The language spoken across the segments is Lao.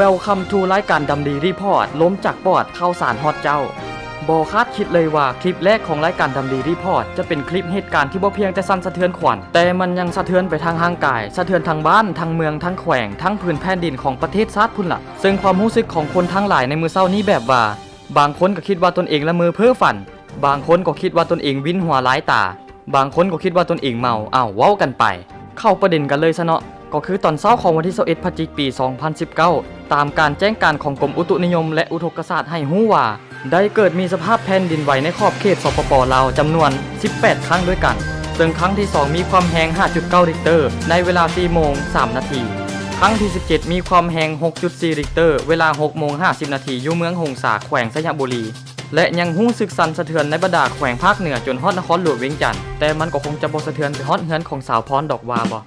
Welcome to ລາຍການດຳດີຣີພອດ ລົມຈາກປອດ ຂ່າວສານຮອດເຈົ້າ. ບໍ່ຄາດຄິດເລີຍວ່າຄລິບແລກຂອງລາຍການດຳດີຣີພອດ ຈະເປັນຄລິບເຫດການທີ່ບໍ່ພຽງແຕ່ສັ່ນສະເທືອນຂວັນ, ແຕ່ມັນຍັງສະເທືອນໄປທັງຮ່າງກາຍ, ສະເທືອນທັງບ້ານ, ທັງເມືອງ, ທັງແຂວງ, ທັງພື້ນແຜ່ນດິນຂອງປະເທດຊາດພຸ້ນລະ. ເຊິ່ງຄວາມຮູ້ສຶກຂອງຄົນທັງຫຼາຍໃນມື້ເຊົ້ານີ້ແບບວ່າ ບາງຄົນກໍຄິດວ່າຕົນເອງລະເມີເພ້ຝັນ, ບາງຄົນກໍຄິດວ່າຕົນເອງວິນຫົວລາຍຕາ, ບາງຄົນກໍຄິດວ່າຕົນເອງເມົາ. ເອົ້າ, ເວົ້າກັນໄປ. ເຂົ້າປະເດັນກັນເລີຍຊະເນາະ. ກໍຄືຕອນເຊົ້າຂອງວັນທີຊາວເອັດ ພະຈິກ ປີສອງພັນສິບເກົ້າ ຕາມການແຈ້ງການຂອງກົມອຸຕຸນິຍົມ ແລະ ອຸທົກກະສາດໃຫ້ຮູ້ວ່າ ໄດ້ເກີດມີສະພາບແຜ່ນດິນໄຫວໃນຂອບເຂດ ສປປ ລາວ ຈຳນວນສິບແປດຄັ້ງດ້ວຍກັນ, ເຊິ່ງຄັ້ງທີສອງມີຄວາມແຮງຫ້າຈຸດເກົ້າລິກເຕີ ໃນເວລາສີ່ໂມງສາມນາທີ, ຄັ້ງທີສິບເຈັດມີຄວາມແຮງຫົກຈຸດສີ່ລິກເຕີ ເວລາຫົກໂມງຫ້າສິບນາທີ ຢູ່ເມືອງຫົງສາ ແຂວງໄຊຍະບູລີ. ແລະ ຍັງຮູ້ສຶກສັ່ນສະເທືອນໃນບັນດາແຂວງພາກເໜືອຈົນຮອດນະຄອນຫຼວງວຽງຈັນ, ແຕ່ມັນກໍຄົງຈະບໍ່ສະເທືອນໄປຮອດເຮືອນຂອງຊາວພອນດອກວ່າບໍ?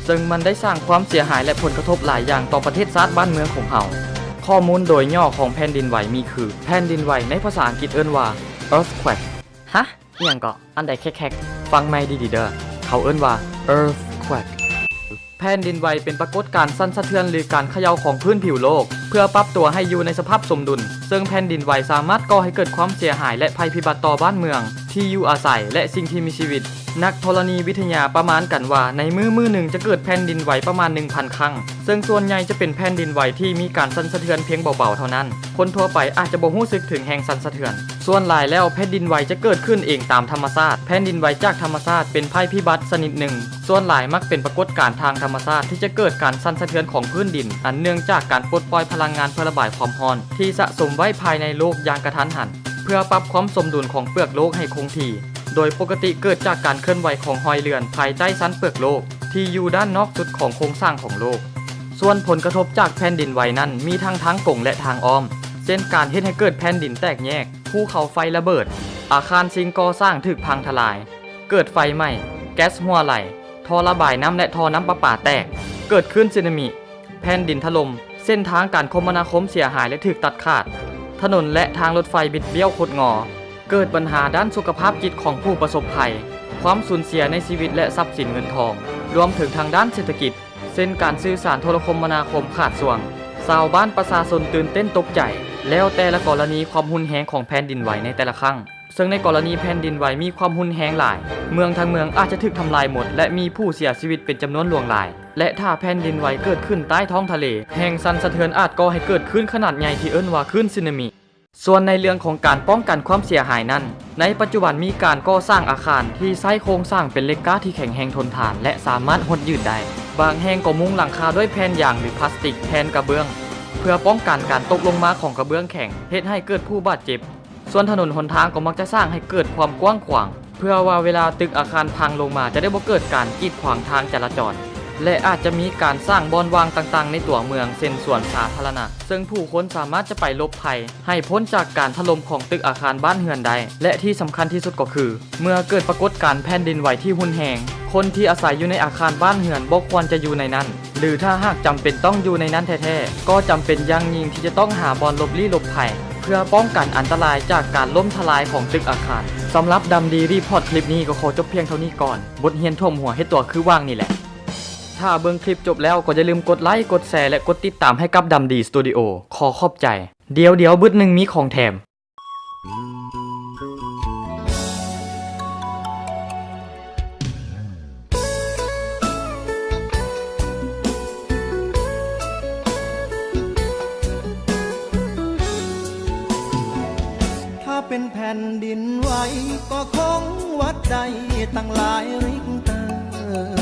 ເຊິ່ງມັນໄດ້ສ້າງຄວາມເສຍຫາຍ ແລະ ຜົນກະທົບຫຼາຍຢ່າງຕໍ່ປະເທດຊາດບ້ານເມືອງຂອງເຮົາ. ຂໍ້ມູນໂດຍຫຍໍ້ຂອງແຜ່ນດິນໄຫວມີຄື ແຜ່ນດິນໄຫວໃນພາສາອັງກິດເອີ້ນວ່າ earthquake. ຮະ? ອີ່ຫຍັງເກາະ? ອັນໃດແຄກໆ? ຟັງໃໝ່ດີໆເດີ້. ເຂົາເອີ້ນວ່າ earthquake. ແຜ່ນດິນໄຫວເປັນປາກົດການສັ່ນສະເທືອນ ຫຼື ການເຂຍ່າຂອງພື້ນຜິວໂລກ ເພື່ອປັບຕົວໃຫ້ຢູ່ໃນສະພາບສົມດຸນ, ເຊິ່ງແຜ່ນດິນໄຫວສາມາດກໍ່ໃຫ້ເກີດຄວາມເສຍຫາຍ ແລະ ໄພພິບັດຕໍ່ບ້ານເມືອງ, ທີ່ຢູ່ອາໄສ ແລະ ສິ່ງທີ່ມີຊີວິດ. ນັກທໍລະນີວິທະຍາປະມານກັນວ່າ ໃນມື້ມື້ໜຶ່ງຈະເກີດແຜ່ນດິນໄຫວປະມານໜຶ່ງພັນຄັ້ງ, ເຊິ່ງສ່ວນໃຫຍ່ຈະເປັນແຜ່ນດິນໄຫວທີ່ມີການສັ່ນສະເທືອນພຽງເບົາໆເທົ່ານັ້ນ. ຄົນທົ່ວໄປອາດຈະບໍ່ຮູ້ສຶກເຖິງແຮງສັ່ນສະເທືອນ. ສ່ວນຫຼາຍແລ້ວແຜ່ນດິນໄຫວຈະເກີດຂຶ້ນເອງຕາມທຳມະຊາດ. ແຜ່ນດິນໄຫວຈາກທຳມະຊາດເປັນໄພພິບັດຊະນິດໜຶ່ງ. ສ່ວນຫຼາຍມັກເປັນປາກົດການທາງທຳມະຊາດທີ່ຈະເກີດການສັ່ນສະເທືອນຂອງພື້ນດິນ ອັນເນື່ອງຈາກການປົດປ່ອຍພະລັງງານເພື່ອລະບາຍຄວາມຮ້ອນທີ່ສະສົມໄວ້ພາຍໃນໂລກຢ່າງກະທັນຫັນ ເພື່ອປັບຄວາມສົມດຸນຂອງເປືອກໂລກໃຫ້ຄົງທີ່. ໂດຍປົກກະຕິເກີດຈາກການເຄື່ອນໄຫວຂອງຮອຍເລື່ອນພາຍໃຕ້ຊັ້ນເປືອກໂລກທີ່ຢູ່ດ້ານນອກສຸດຂອງໂຄງສ້າງຂອງໂລກ. ສ່ວນຜົນກະທົບຈາກແຜ່ນດິນໄຫວນັ້ນມີທັງທາງກົງ ແລະ ທາງອ້ອມ, ເຊັ່ນ ການເຮັດໃຫ້ເກີດແຜ່ນດິນແຕກແຍກ, ພູເຂົາໄຟລະເບີດ, ອາຄານສິ່ງກໍ່ສ້າງຖືກພັງທະລາຍ, ເກີດໄຟໄໝ້, ແກັສຮົ່ວໄຫຼ, ທໍ່ລະບາຍນ້ຳ ແລະ ທໍ່ນ້ຳປະປາແຕກ, ເກີດຄື້ນສຸນາມິ, ແຜ່ນດິນຖະຫຼົ່ມ, ເສັ້ນທາງການຄົມມະນາຄົມເສຍຫາຍ ແລະ ຖືກຕັດຂາດ, ຖະໜົນ ແລະ ທາງລົດໄຟບິດບ້ຽວຄົດງໍ, ເກີດບັນຫາດ້ານສຸຂະພາບຈິດຂອງຜູ້ປະສົບໄພ, ຄວາມສູນເສຍໃນຊີວິດ ແລະ ຊັບສິນເງິນທອງ, ລວມເຖິງທາງດ້ານເສດຖະກິດ, ເຊັ່ນ ການສື່ສານໂທລະຄົມມະນາຄົມຂາດຊ່ວງ, ຊາວບ້ານປະຊາຊົນຕື່ນເຕັ້ນຕົກໃຈ. ແລ້ວແຕ່ລະກໍລະນີຄວາມຮຸນແຮງຂອງແຜ່ນດິນໄຫວໃນແຕ່ລະຄັ້ງ, ເຊິ່ງໃນກໍລະນີແຜ່ນດິນໄຫວມີຄວາມຮຸນແຮງຫຼາຍ, ເມືອງທັງເມືອງອາດຈະຖືກທຳລາຍໝົດ ແລະ ມີຜູ້ເສຍຊີວິດເປັນຈຳນວນຫຼວງຫຼາຍ. ແລະ ຖ້າແຜ່ນດິນໄຫວເກີດຂຶ້ນໃຕ້ທ້ອງທະເລ, ແຮງສັ່ນສະເທືອນອາດກໍ່ໃຫ້ເກີດຄື້ນຂະໜາດໃຫຍ່ທີ່ເອີ້ນວ່າຄື້ນສຸນາມິ. ສ່ວນໃນເລື່ອງຂອງການປ້ອງກັນຄວາມເສຍຫາຍນັ້ນ, ໃນປັດຈຸບັນມີການກໍ່ສ້າງອາຄານທີ່ໃຊ້ໂຄງສ້າງເປັນເຫຼັກກ້າທີ່ແຂງແຮງທົນທານ ແລະ ສາມາດຫົດຍືດໄດ້. ບາງແຫ່ງກໍມຸງຫຼັງຄາດ້ວຍແຜ່ນຢາງ ຫຼື ພລາສຕິກ, ແຜ່ນກະເບື້ອງ, ເພື່ອປ້ອງກັນການຕົກລົງມາຂອງກະເບື້ອງແຂງ, ເຮັດໃຫ້ເກີດຜູ້ບາດເຈັບ. ສ່ວນຖະໜົນຫົນທາງກໍມັກຈະສ້າງໃຫ້ເກີດຄວາມກວ້າງຂວາງ, ເພື່ອວ່າເວລາຕຶກອາຄານພັງລົງມາຈະໄດ້ບໍ່ເກີດການກີດຂວາງທາງຈະລາຈອນ ແລະ ອາດຈະມີການສ້າງບ່ອນວ່າງຕ່າງໆໃນຕົວເມືອງ ເຊັ່ນ ສວນສາທາລະນະ, ເຊິ່ງຜູ້ຄົນສາມາດຈະໄປຫຼົບໄພໃຫ້ພົ້ນຈາກການຖະຫຼົ່ມຂອງຕຶກອາຄານບ້ານເຮືອນໄດ້. ແລະ ທີ່ສຳຄັນທີ່ສຸດກໍຄື ເມື່ອເກີດປາກົດການແຜ່ນດິນໄຫວທີ່ຮຸນແຮງ, ຄົນທີ່ອາໄສຢູ່ໃນອາຄານບ້ານເຮືອນບໍ່ຄວນຈະຢູ່ໃນນັ້ນ, ຫຼື ຖ້າຫາກຈຳເປັນຕ້ອງຢູ່ໃນນັ້ນແທ້ໆ, ກໍຈຳເປັນຢ່າງຍິ່ງທີ່ຈະຕ້ອງຫາບ່ອນຫຼົບລີ້ຫຼົບໄພ ເພື່ອປ້ອງກັນອັນຕະລາຍຈາກການລົ້ມທະລາຍຂອງຕຶກອາຄານ. ສຳລັບດຳດີຣີພອດຄລິບນີ້ກໍຂໍຈົບພຽງເທົ່ານີ້ກ່ອນ. ບົດຮຽນຖ້ວມຫົວເຮັດຕົວຄືຫວ່າງນີ້ແຫຼະ. ຖ້າເບິ່ງຄລິບຈົບແລ້ວກໍຢ່າລືມກົດໄລ, ກົດແຊ ແລະ ກົດຕິດຕາມໃຫ້ກັບດຳດີສະຕູດິໂອ. ຂໍຂອບໃຈ. ດຽວໆ ບຶດໜຶ່ງມີຂອງແຖມ. ຖ້າເປັນແຜ່ນດິນໄຫວກໍຄົງວັດໄດ້ຕັ້ງຫຼາຍລິກເຕີ. ເອີ